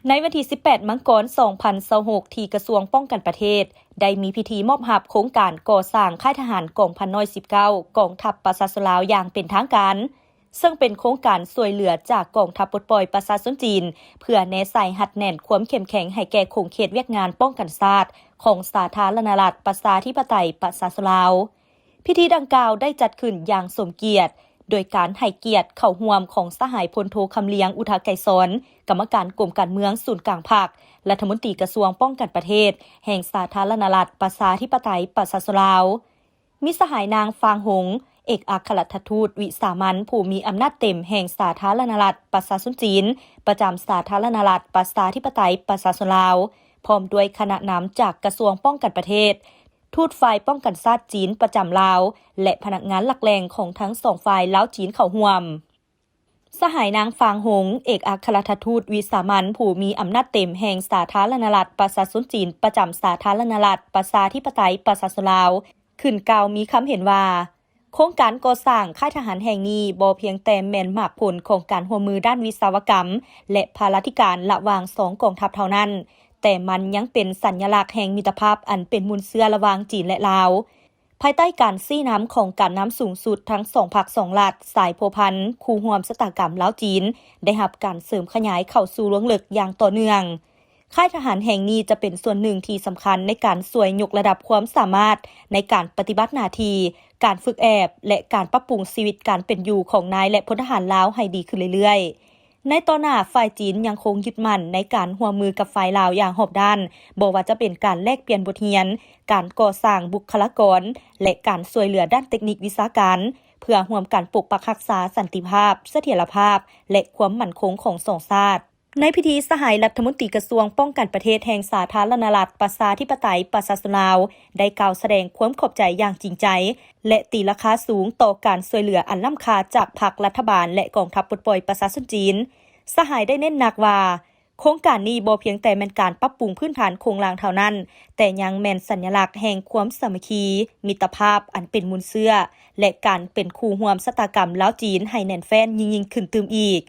ໃນວັນທີສິບແປດ ມັງກອນ ສອງພັນຊາວຫົກ ທີ່ກະຊວງປ້ອງກັນປະເທດ ໄດ້ມີພິທີມອບຮັບໂຄງການກໍ່ສ້າງຄ້າຍທະຫານກອງພັນນ້ອຍສິບເກົ້າ ກອງທັບປະຊາຊົນລາວຢ່າງເປັນທາງການ, ເຊິ່ງເປັນໂຄງການຊ່ວຍເຫຼືອຈາກກອງທັບປົດປ່ອຍປະຊາຊົນຈີນ ເພື່ອແນໃສ່ຮັດແໜ້ນຄວາມເຂັ້ມແຂງໃຫ້ແກ່ຂົງເຂດວຽກງານປ້ອງກັນຊາດຂອງສາທາລະນະລັດປະຊາທິປະໄຕປະຊາຊົນລາວ. ພິທີດັ່ງກ່າວໄດ້ຈັດຂຶ້ນຢ່າງສົມກຽດ ໂດຍການໃຫ້ກຽດເຂົ້າຮ່ວມຂອງສະຫາຍພົນໂທ ຄຳລຽງ ອຸທະໄກສອນ ກຳມະການກົມການເມືອງສູນກາງພັກ, ລັດຖະມົນຕີກະຊວງປ້ອງກັນປະເທດ ແຫ່ງສາທາລະນະລັດປະຊາທິປະໄຕປະຊາຊົນລາວ, ມີສະຫາຍນາງ ຟາງ ຫົງ ເອກອັກຄະລັດຖະທູດວິສາມັນຜູ້ມີອຳນາດເຕັມແຫ່ງສາທາລະນະລັດປະຊາຊົນຈີນ ປະຈຳສາທາລະນະລັດປະຊາທິປະໄຕປະຊາຊົນລາວ, ພ້ອມດ້ວຍຄະນະນຳຈາກກະຊວງປ້ອງກັນປະເທດ, ທູດຝ່າຍປ້ອງກັນຊາດຈີນປະຈຳລາວ ແລະ ພະນັກງານຫຼັກແຫຼ່ງຂອງທັງສອງຝ່າຍລາວ-ຈີນເຂົ້າຮ່ວມ. ສະຫາຍນາງ ຟາງ ຫົງ ເອກອັກຄະລັດຖະທູດວິສາມັນຜູ້ມີອຳນາດເຕັມແຫ່ງສາທາລະນະລັດປະຊາຊົນຈີນປະຈຳສາທາລະນະລັດປະຊາທິປະໄຕປະຊາຊົນລາວ ຂຶ້ນກ່າວມີຄຳເຫັນວ່າ ໂຄງການກໍ່ສ້າງຄ້າຍທະຫານແຫ່ງນີ້ບໍ່ພຽງແຕ່ແມ່ນໝາກຜົນຂອງການຮ່ວມມືດ້ານວິສະວະກຳ ແລະ ພາລາທິການລະຫວ່າງສອງກອງທັບເທົ່ານັ້ນ, ແຕ່ມັນຍັງເປັນສັນຍະລັກແຫ່ງມິດຕະພາບອັນເປັນມູນເຊື້ອລະຫວ່າງຈີນ ແລະ ລາວ. ພາຍໃຕ້ການຊີ້ນຳຂອງການນຳສູງສຸດທັງສອງພັກສອງລັດ, ສາຍພົວພັນຄູ່ຮ່ວມຊະຕາກຳລາວ-ຈີນ ໄດ້ຮັບການເສີມຂະຫຍາຍເຂົ້າສູ່ລວງເລິກຢ່າງຕໍ່ເນື່ອງ. ຄ້າຍທະຫານແຫ່ງນີ້ຈະເປັນສ່ວນໜຶ່ງທີ່ສຳຄັນໃນການຊ່ວຍຍົກລະດັບຄວາມສາມາດໃນການປະຕິບັດໜ້າທີ່, ການຝຶກແອບ ແລະ ການປັບປຸງຊີວິດການເປັນຢູ່ຂອງນາຍ ແລະ ພົນທະຫານລາວໃຫ້ດີຂຶ້ນເລື້ອຍໆ. ໃນຕໍ່ໜ້າ, ຝ່າຍຈີນຍັງຄົງຍຶດໝັ້ນໃນການຮ່ວມມືກັບຝ່າຍລາວຢ່າງຮອບດ້ານ, ບໍ່ວ່າຈະເປັນການແລກປ່ຽນບົດຮຽນ, ການກໍ່ສ້າງບຸກຄະລາກອນ ແລະ ການຊ່ວຍເຫຼືອດ້ານເຕັກນິກວິຊາການ, ເພື່ອຮ່ວມກັນປົກປັກຮັກສາສັນຕິພາບ, ສະຖຽນລະພາບ ແລະ ຄວາມໝັ້ນຄົງຂອງສອງຊາດ. ໃນພິທີ, ສະຫາຍລັດຖະມົນຕີກະຊວງປ້ອງກັນປະເທດແຫ່ງສາທາລະນະລັດປະຊາທິປະໄຕປະຊາຊົນລາວ ໄດ້ກ່າວສະແດງຄວາມຂອບໃຈຢ່າງຈິງໃຈ ແລະ ຕີລາຄາສູງຕໍ່ການຊ່ວຍເຫຼືອອັນລ້ຳຄ່າຈາກພັກລັດຖະບານ ແລະ ກອງທັບປົດປ່ອຍປະຊາຊົນຈີນ. ສະຫາຍໄດ້ເນັ້ນໜັກວ່າ, ໂຄງການນີ້ບໍ່ພຽງແຕ່ແມ່ນການປັບປຸງພື້ນຖານໂຄງລ່າງເທົ່ານັ້ນ, ແຕ່ຍັງແມ່ນສັນຍະລັກແຫ່ງຄວາມສາມັກຄີ, ມິດຕະພາບອັນເປັນມູນເຊື້ອ ແລະ ການເປັນຄູ່ຮ່ວມຊະຕາກຳລາວ-ຈີນໃຫ້ແໜ້ນແຟ້ນຍິ່ງໆຂຶ້ນຕື່ມອີກ.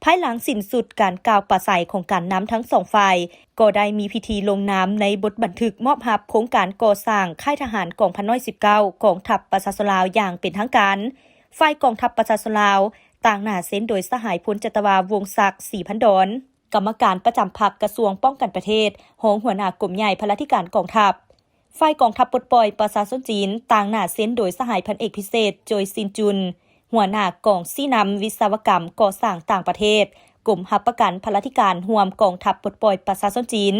ພາຍຫຼັງສິ້ນສຸດການກ່າວປາໄສຂອງການນຳທັງສອງຝ່າຍ, ກໍໄດ້ມີພິທີລົງນາມໃນບົດບັນທຶກມອບຮັບໂຄງການກໍ່ສ້າງຄ້າຍທະຫານກອງພັນນ້ອຍສິບເກົ້າ ກອງທັບປະຊາຊົນລາວຢ່າງເປັນທາງການ. ຝ່າຍກອງທັບປະຊາຊົນລາວ ຕາງໜ້າເຊັນໂດຍສະຫາຍພົນຈັດຕະວາ ວົງສັກ ສີພັນດອນ ກຳມະການປະຈຳພັກກະຊວງປ້ອງກັນປະເທດ, ຮອງຫົວໜ້າກົມໃຫຍ່ພະລາທິການກອງທັບ. ຝ່າຍກອງທັບປົດປ່ອຍປະຊາຊົນຈີນ ຕາງໜ້າເຊັນໂດຍສະຫາຍພັນເອກພິເສດ ໂຈຍ ຊິນຈຸນ ຫົວໜ້າກອງຊີ້ນຳວິສະວະກຳກໍ່ສ້າງຕ່າງປະເທດ, ກົມຮັບປະກັນພະລາທິການຮ່ວມກອງທັບປົດປ່ອຍປະຊາຊົນຈີນ.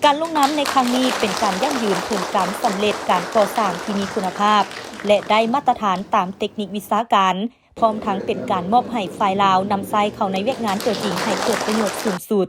ການລົງນາມໃນຄັ້ງນີ້ເປັນການຢັ້ງຢືນເຖິງການສຳເລັດການກໍ່ສ້າງທີ່ມີຄຸນນະພາບ ແລະ ໄດ້ມາດຕະຖານຕາມເຕັກນິກວິຊາການ, ພ້ອມທັງເປັນການມອບໃຫ້ຝ່າຍລາວນຳໃຊ້ເຂົ້າໃນວຽກງານຕົວຈິງໃຫ້ເກີດປະໂຫຍດສູງສຸດ.